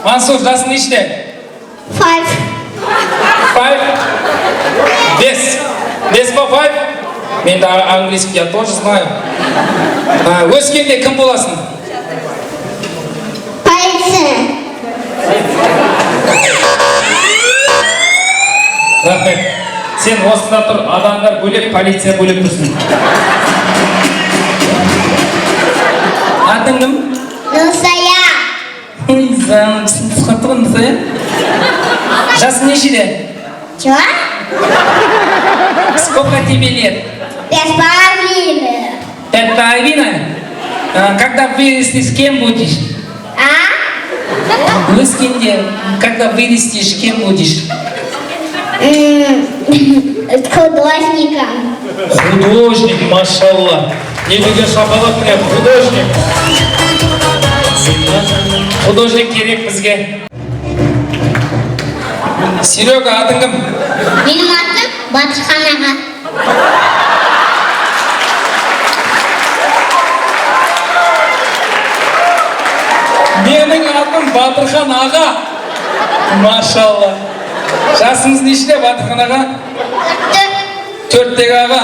Мансур, жасың нешеде? 5. 5? 5. 5 па, 5? Мен де английский я тоже знаю. А, өскенде кім боласың? Полиция. Рахмет. Сен осында тұр, адамдар бөлек, полиция бөлек тұрсын. Атың кім? Нұрсая. Ой, жаным, тісің түсіп қалыпты ғой, Нұрсая. Жасың нешеде? Чего? Сколько тебе лет? 5,5. 5,5? А, когда вырастешь, кем будешь? А? Өскенде, когда вырастешь, кем будешь? Художником. Художник, машалла. Не деген шапалақ, міне, художник. Художник керек бізге. Серега, атың кім? Менің атым Батырхан аға. Менің атым Батырхан аға. Машалла. Жасыңыз нешеде, Батырхан аға? 4-те. 4-тегі аға.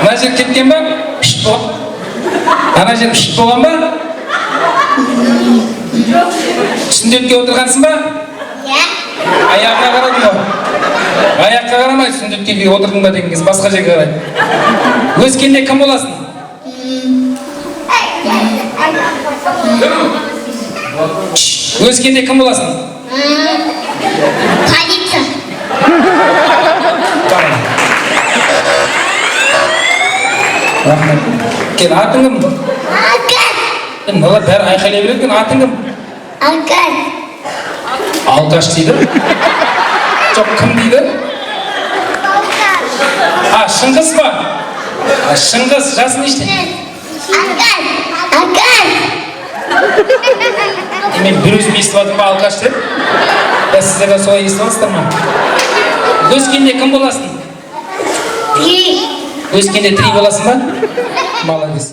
Мына жер кеткен ба? Үш болған. Ана жер үш болған ба? Сүндетке отырғансың ба? Иә. Аяғына қарадың ғой. Аяққа қарамай, сүндетке отырдың ба деген кез басқа жерге қарайды. Өскенде кім боласың? Кім? Өскенде кім боласың? Полиция. Tamam. Рахмет. Кел, атың кім? Алкаш. Мыналар бәрі айқайлай береді екен. Атың кім? Алкаш. Алкаш дейді. Жоқ, кім дейді? А, Шыңғыс па? А, Шыңғыс, жасың неште? Алкаш. Алкаш. Мен бір өзім естіп жатырмын ба алкаш деп? Да, сіздер де солай естіп жатсыздар ма? Өскенде кім боласың? Три. Өскенде три боласың ба? Молодец.